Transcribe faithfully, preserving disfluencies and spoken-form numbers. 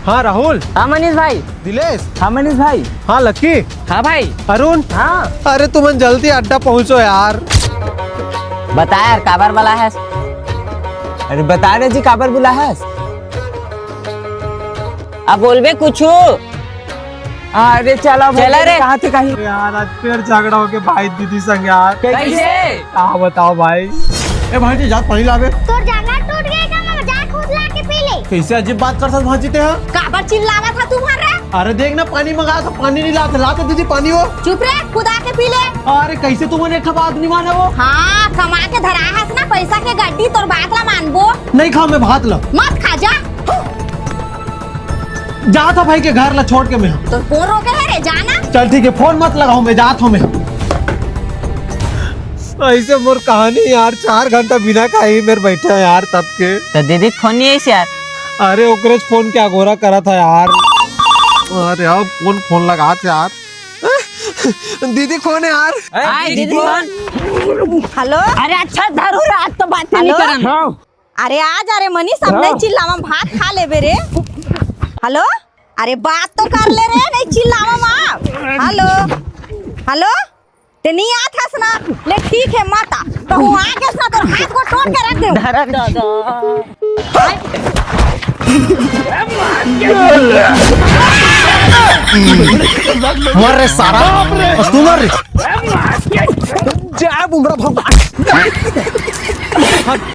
हाँ राहुल। हाँ मनीष भाई। दिलेश। हाँ मनीष भाई। हाँ लकी। हाँ भाई। अरुण। हाँ। अरे तुमन जल्दी अड्डा पहुँचो यार। बता यार, काबर बुलाहस? अरे बता रे जी, काबर बुलाहस? अब बोलबे कुछू। अरे चला भाई, चला रे। कहाँ थे कहीं? यार, आज फिर झगड़ा होके भाई दीदी संग यार। कैसे? का बताओ भाई। ए भांजी, जा पानी लावे। तोर जांगर टूट गए का मामा, जा खुद ला के पी ले। कैसे अजीब बात करथस भांजी ते हा? काबर चिल्लावत हा तुमन रे? अरे देख ना, पानी मंगा तो पानी नहीं लाते, लाते दीदी पानी हो। चुप रे, खुद आके पी ले। अरे कैसे तुमन एक ठो बात नहीं माने हो? हाँ, कमा के धरा हस ना, पैसा के गड्डी, तोर बात ला मानबो। नहीं खाओ मैं भात ला। मत खा जा। जात हंव भाई के घर ला छोड़ के मैं। तो कौन रोके है रे, जाना। चल ठीक है, फोन मत लगाओ, मैं जात हंव मैं। ऐसे मोर कहानी यार, चार घंटा बिना खाए ही मेरे बैठे हैं यार तब के। तो दीदी फोन नहीं है यार। अरे ओकरे फोन के अगोरा करा था यार। अरे अब कौन फोन लगा था यार? दीदी फोन है यार। हाय दीदी फोन। हेलो। अरे अच्छा धरू रे, आज तो बात नहीं हेलो। करन। अरे आ जा रे मनीष, अब नहीं चिल्लावा, भात खा लेबे रे। हेलो, अरे बात तो कर ले रे, नहीं चिल्लावा माँ। हेलो, हेलो, ते नहीं आत हस ना? ले ठीक है, मत आ। तो हूँ आ गया ना, तो हाथ को तोड़ के रख दे। मर रे सारा, बस तू मर रे। जा बुमरा भगवान।